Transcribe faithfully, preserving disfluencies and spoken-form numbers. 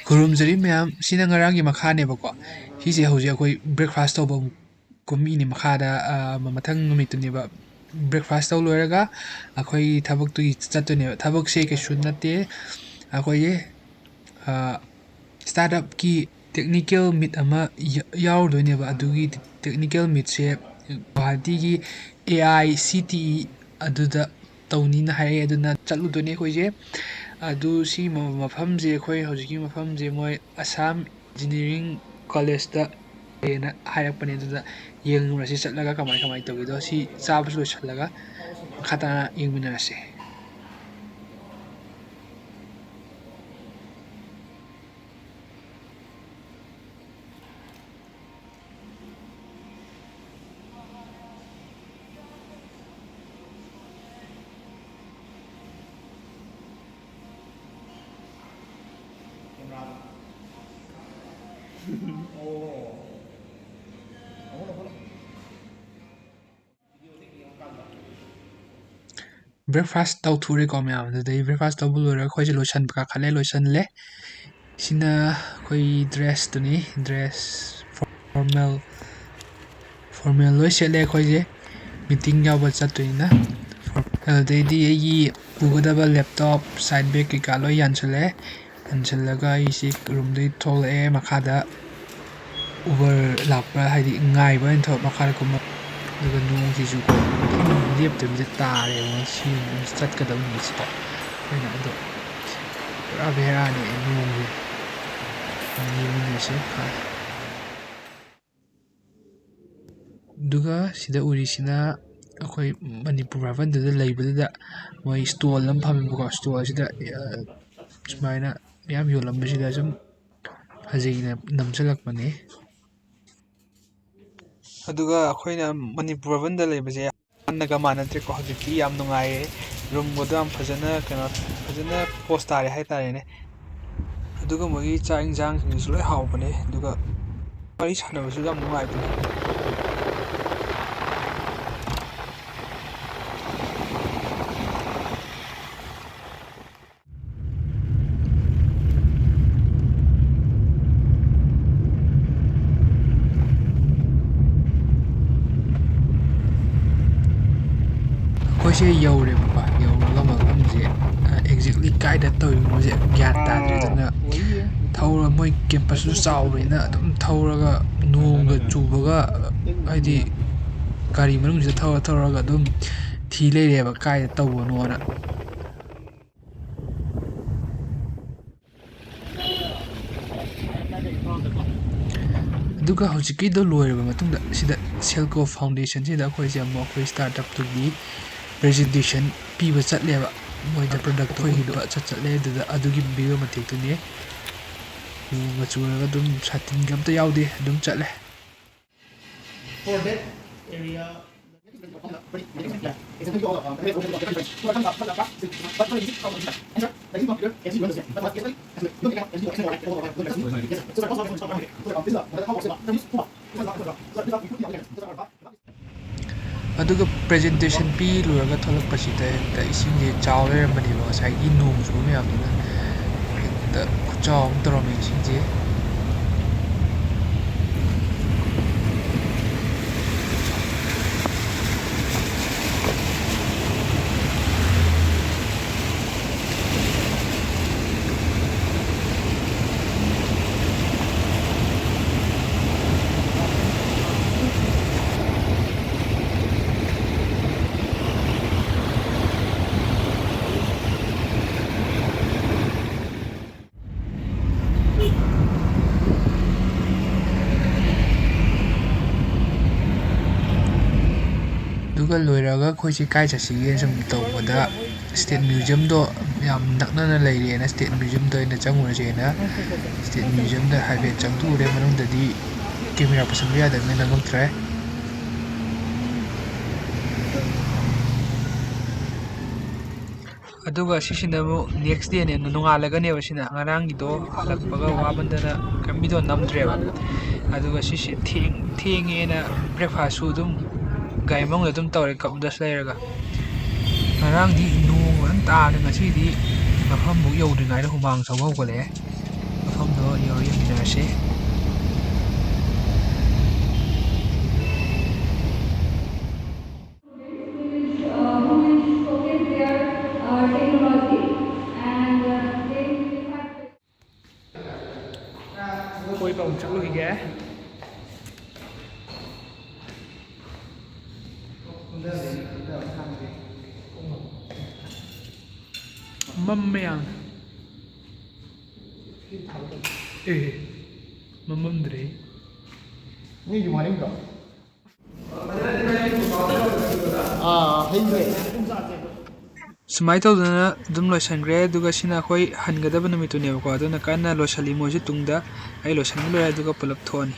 ꯈꯨꯔꯨꯝꯖꯔꯤ ꯃꯌꯥꯝ, ꯁꯤꯅ ꯉꯔꯥꯡꯒꯤ ꯃꯈꯥꯅꯦꯕꯀꯣ꯫ ꯁꯤꯁꯦ ꯍꯧꯖꯤꯛ ꯑꯩꯈꯣꯏ breakfast ꯇꯧꯕ ꯀꯨꯝꯃꯤꯅꯤ ꯃꯈꯥꯗ, ꯑ, ꯃ-, ꯃꯊꯪ ꯅꯨꯃꯤꯠꯇꯨꯅꯦꯕ꯫ Breakfast ꯇꯧ ꯂꯣꯏꯔꯒ ꯑꯩꯈꯣꯏ ꯊꯕꯛꯇꯨꯒꯤ ꯆꯠꯇꯣꯏꯅꯦꯕ꯫ ꯊꯕꯛꯁꯦ ꯀꯩꯁꯨ ꯅꯠꯇꯦ, ꯑꯩꯈꯣꯏꯒꯤ, ꯑ, startup ꯀꯤ technical meet ꯑꯃ ꯌꯥ-, ꯌꯥꯎꯔꯨꯗꯣꯏꯅꯦꯕ꯫ ꯑꯗꯨꯒꯤ technical meet say ꯒꯨꯋꯥꯍꯥꯇꯤꯒꯤ A I C T E ꯑꯗꯨꯗ ꯇꯧꯅꯤꯅ ꯍꯥꯏꯔꯛꯑꯦ, ꯑꯗꯨꯅ ꯆꯠꯂꯨꯗꯣꯏꯅꯦ ꯑꯩꯈꯣꯏꯁꯦ꯫ ꯑꯗꯨ ꯁꯤ ꯃ-, ꯃꯐꯝꯁꯦ, ꯑꯩꯈꯣꯏ ꯍꯧꯖꯤꯛꯀꯤ ꯃꯐꯝꯁꯦ ꯃꯣꯏ Assam Engineering College ꯇ ꯂꯩꯌꯦꯅ ꯍꯥꯏꯔꯛꯄꯅꯦ꯫ ꯑꯗꯨꯗ ꯌꯦꯡꯉꯨꯔꯁꯤ ꯆꯠꯂꯒ ꯀꯃꯥꯏ ꯀꯃꯥꯏꯅ ꯇꯧꯒꯦꯗꯣ꯫ ꯁꯤ ꯆꯥꯕꯁꯨ ꯂꯣꯏꯁꯤꯜꯂꯒ ꯃꯈꯥ ꯇꯥꯅ ꯌꯦꯡꯃꯤꯟꯅꯔꯁꯦ꯫ Breakfast ꯇꯧꯊꯣꯛꯎꯔꯦꯀꯣ ꯃꯌꯥꯝ꯫ ꯑꯗꯨꯗꯩ breakfast ꯇꯧꯕ ꯂꯣꯏꯔꯒ ꯑꯩꯈꯣꯏꯁꯦ ꯂꯣꯏꯁꯟꯕ ꯀꯥꯈꯠꯂꯦ, ꯂꯣꯏꯁꯜꯂꯦ꯫ ꯁꯤꯅ ꯑꯩꯈꯣꯏ dress ꯇꯨꯅꯤ, dress formal, formal ꯂꯣꯏ ꯁꯦꯠꯂꯦ ꯑꯩꯈꯣꯏꯁꯦ꯫ Meeting ꯌꯥꯎꯕ ꯆꯠꯇꯣꯏꯅꯤꯅ꯫ ꯑꯗꯨꯗꯩꯗꯤ ꯑꯩꯒꯤ ꯄꯨꯒꯗꯕ laptop, side bag ꯀꯩꯀꯥ ꯂꯣꯏ ꯌꯥꯟꯁꯜꯂꯦ꯫ ꯍꯟꯖꯤꯜꯂꯒ ꯑꯩꯁꯦ room ꯗꯩ ꯊꯣꯛꯂꯛꯑꯦ꯫ ꯃꯈꯥꯗ Uber ꯂꯥꯛꯄ꯭ꯔꯥ, ꯍꯥꯏꯗꯤ ꯉꯥꯏꯕ ꯑꯣꯏꯅ ꯊꯣꯛ-, ꯃꯈꯥꯗ ꯀꯨꯝꯃ-, ꯑꯗꯨꯒ ꯅꯣꯡꯁꯤꯁꯨꯀꯣ ꯂꯦꯞꯇꯕꯤꯗ ꯇꯥꯔꯦꯕ꯫ ꯉꯁꯤ ꯆꯠꯀꯗꯕ ꯅꯨꯃꯤꯠꯁꯤꯀꯣ꯫ ꯑꯩꯈꯣꯏꯅ ꯑꯗꯣ ꯄꯨꯔꯥ ꯕꯦꯔꯥꯅꯦ ꯅꯣꯡꯁꯦ꯫ ꯌꯦꯡꯃꯤꯟꯅꯁꯦ꯫ ꯑꯗꯨꯒ ꯁꯤꯗ ꯎꯔꯤꯁꯤꯅ ꯑꯩꯈꯣꯏ ꯃꯅꯤꯄꯨꯔ ꯚꯕꯟꯗꯨꯗ ꯂꯩꯕꯗꯨꯗ ꯃꯣꯏ stall ꯑꯃ ꯐꯝꯃꯦꯕꯀꯣ꯫ Stall ꯁꯤꯗ, ꯑ, ꯁꯨꯃꯥꯏꯅ ꯃꯌꯥꯝ ꯌꯣꯜꯂꯝꯕꯁꯤꯗ ꯁꯨꯝ ꯐꯖꯩꯅ ꯅꯝꯁꯤꯜꯂꯛꯄꯅꯦ꯫ ꯑꯗꯨꯒ ꯑꯩꯈꯣꯏꯅ ꯃꯅꯤꯄꯨꯔ ꯚꯕꯟꯗ ꯂꯩꯕꯁꯦ ꯍꯥꯟꯅꯒ ꯃꯥꯟꯅꯗ꯭ꯔꯦꯀꯣ꯫ ꯍꯧꯖꯤꯛꯇꯤ ꯌꯥꯝ ꯅꯨꯡꯉꯥꯏꯔꯦ꯫ Room ꯒꯗꯣ ꯌꯥꯝ ꯐꯖꯅ, ꯀꯩꯅꯣ, ꯐꯖꯅ ꯄꯣꯁ ꯇꯥꯔꯦ ꯍꯥꯏꯇꯥꯔꯦꯅꯦ꯫ ꯑꯗꯨꯒ ꯃꯣꯏꯒꯤ ꯆꯥꯛ ꯏꯟꯁꯥꯡꯁꯤꯡꯗꯨꯁꯨ ꯂꯣꯏ ꯍꯥꯎꯕꯅꯦ꯫ ꯑꯗꯨꯒ ꯋꯥꯔꯤ ꯁꯥꯟꯅꯕꯁꯨ ꯌꯥꯝ ꯅꯨꯡꯉꯥꯏꯕꯅꯦ꯫ ꯁꯦ ꯌꯧꯔꯦꯕꯀꯣ꯫ ꯌꯧꯔꯒ ꯃꯐꯝꯁꯦ, ꯑ, exactly ꯀꯥꯏꯗ ꯇꯧꯔꯤꯅꯣꯁꯦ ꯒ꯭ꯌꯥꯟ ꯇꯥꯗ꯭ꯔꯦ꯫ ꯑꯗꯨꯅ ꯊꯧꯔ, ꯃꯣꯏ campus ꯇꯨ ꯆꯥꯎꯕꯅꯤꯅ ꯑꯗꯨꯝ ꯊꯧꯔꯒ, ꯅꯣꯡꯒ ꯆꯨꯕꯒ, ꯍꯥꯏꯗꯤ ꯒꯥꯔꯤ ꯃꯅꯨꯡꯁꯤꯗ ꯊꯧꯔ ꯊꯧꯔꯒ ꯑꯗꯨꯝ ꯊꯤ ꯂꯩꯔꯦꯕ ꯀꯥꯏꯗ ꯇꯧꯕꯅꯣꯅ꯫ ꯑꯗꯨꯒ ꯍꯧꯖꯤꯛꯀꯤꯗꯣ ꯂꯣꯏꯔꯕ ꯃꯇꯨꯡꯗ, ꯁꯤꯗ Selco Foundation ꯁꯤꯗ ꯑꯩꯈꯣꯏꯁꯦ ꯑꯃꯨꯛ ꯑꯩꯈꯣꯏ startup ꯇꯨꯒꯤ presentation ꯄꯤꯕ ꯆꯠꯂꯦꯕ꯫ ꯃꯣꯏꯗ product ꯑꯩꯈꯣꯏꯒꯤꯗꯣ ꯆꯠ ꯆꯠꯂꯦ꯫ ꯑꯗꯨꯗ ꯑꯗꯨꯒꯤ video ꯃꯇꯦꯛꯇꯨꯅꯦ꯫ ꯅꯣꯡꯒ ꯆꯨꯔꯒ ꯑꯗꯨꯝ ꯁꯥꯇꯤꯟꯒ ꯑꯝꯇ ꯌꯥꯎꯗꯦ, ꯑꯗꯨꯝ ꯆꯠꯂꯦ꯫ ꯑꯗꯨꯒ presentation ꯄꯤ ꯂꯣꯏꯔꯒ ꯊꯣꯛꯂꯛꯄꯁꯤꯗ ꯍꯦꯛꯇ ꯏꯁꯤꯡꯁꯦ ꯆꯥꯎ ꯂꯩꯔꯝꯕꯅꯦꯕ꯫ ꯉꯁꯥꯏꯒꯤ ꯅꯣꯡ ꯆꯨꯕ ꯃꯌꯥꯝꯗꯨꯅ ꯍꯦꯛꯇ ꯈꯨꯆꯥꯎ ꯑꯃ ꯇꯧꯔꯝꯃꯦ ꯏꯁꯤꯡꯁꯦ꯫ ꯑꯗꯨꯒ ꯂꯣꯏꯔꯒ ꯑꯩꯈꯣꯏꯁꯦ ꯀꯥꯏ ꯆꯠꯁꯤꯒꯦꯅ ꯁꯨꯝ ꯇꯧꯕꯗ, State Museum ꯗꯣ ꯌꯥꯝ ꯅꯛꯅꯅ ꯂꯩꯔꯦꯅ State Museum ꯗ ꯑꯣꯏꯅ ꯆꯪꯉꯨꯔꯁꯦꯅ State Museum ꯗ ꯍꯥꯏꯐꯦꯠ ꯆꯪꯊꯣꯛꯎꯔꯦ꯫ ꯃꯅꯨꯡꯗꯗꯤ camera ꯄꯨꯁꯟꯕ ꯌꯥꯗꯕꯅꯤꯅ ꯅꯝꯃꯛꯇ꯭ꯔꯦ꯫ ꯑꯗꯨꯒ ꯁꯤꯁꯤꯅ ꯑꯃꯨꯛ next day ꯅꯦ, ꯅꯣꯡꯉꯥꯜꯂꯒꯅꯦꯕ ꯁꯤꯅ꯫ ꯉꯔꯥꯡꯒꯤꯗꯣ ꯍꯜꯂꯛꯄꯒ ꯋꯥꯃꯟꯗꯅ ꯀꯔꯤꯝ video ꯅꯝꯗ꯭ꯔꯦꯕ꯫ ꯑꯗꯨꯒ ꯁꯤꯁꯦ ꯊꯦꯡ-, ꯊꯦꯡꯉꯦꯅ breakfast ꯁꯨ ꯑꯗꯨꯝ ꯒꯥꯔꯤ ꯃꯅꯨꯡꯗ ꯑꯗꯨꯝ ꯇꯧꯔꯦ, cup noodles ꯂꯩꯔꯒ꯫ ꯉꯔꯥꯡꯗꯤ ꯅꯣꯡ ꯐꯖꯅ ꯇꯥꯔꯦ, ꯉꯁꯤꯗꯤ ꯃꯐꯝꯕꯨ ꯌꯧꯗ꯭ꯔꯤꯉꯩꯗ ꯍꯨꯃꯥꯡ ꯁꯧꯕ ꯍꯧꯒꯠꯂꯛꯑꯦ꯫ ꯃꯐꯝꯗꯣ ꯌꯧꯔ ꯌꯦꯡꯃꯤꯟꯅꯔꯁꯤ꯫ ꯃꯝꯃꯦ ꯌꯥꯝ꯫ ꯑꯦ, ꯃꯝꯃꯝꯗ꯭ꯔꯦ꯫ ꯃꯤꯒꯤ ꯃꯅꯤꯡꯗꯣ꯫ ꯑꯥ, ꯍꯩꯈ꯭ꯔꯦ꯫ ꯁꯨꯃꯥꯏꯅ ꯇꯧꯗꯅ ꯑꯗꯨꯝ ꯂꯣꯏꯁꯤꯟꯈ꯭ꯔꯦ꯫ ꯑꯗꯨꯒ ꯁꯤꯅ ꯑꯩꯈꯣꯏ ꯍꯟꯒꯗꯕ ꯅꯨꯃꯤꯠꯇꯨꯅꯦꯕꯀꯣ꯫ ꯑꯗꯨꯅ ꯀꯟꯅ ꯂꯣꯏꯁꯤꯜꯂꯤ ꯃꯣꯏꯁꯨ ꯇꯨꯡꯗ꯫ ꯑꯩ ꯂꯣꯏꯁꯤꯟꯕ ꯂꯣꯏꯔꯦ, ꯑꯗꯨꯒ ꯄꯨꯂꯞ ꯊꯣꯛꯑꯅꯤ꯫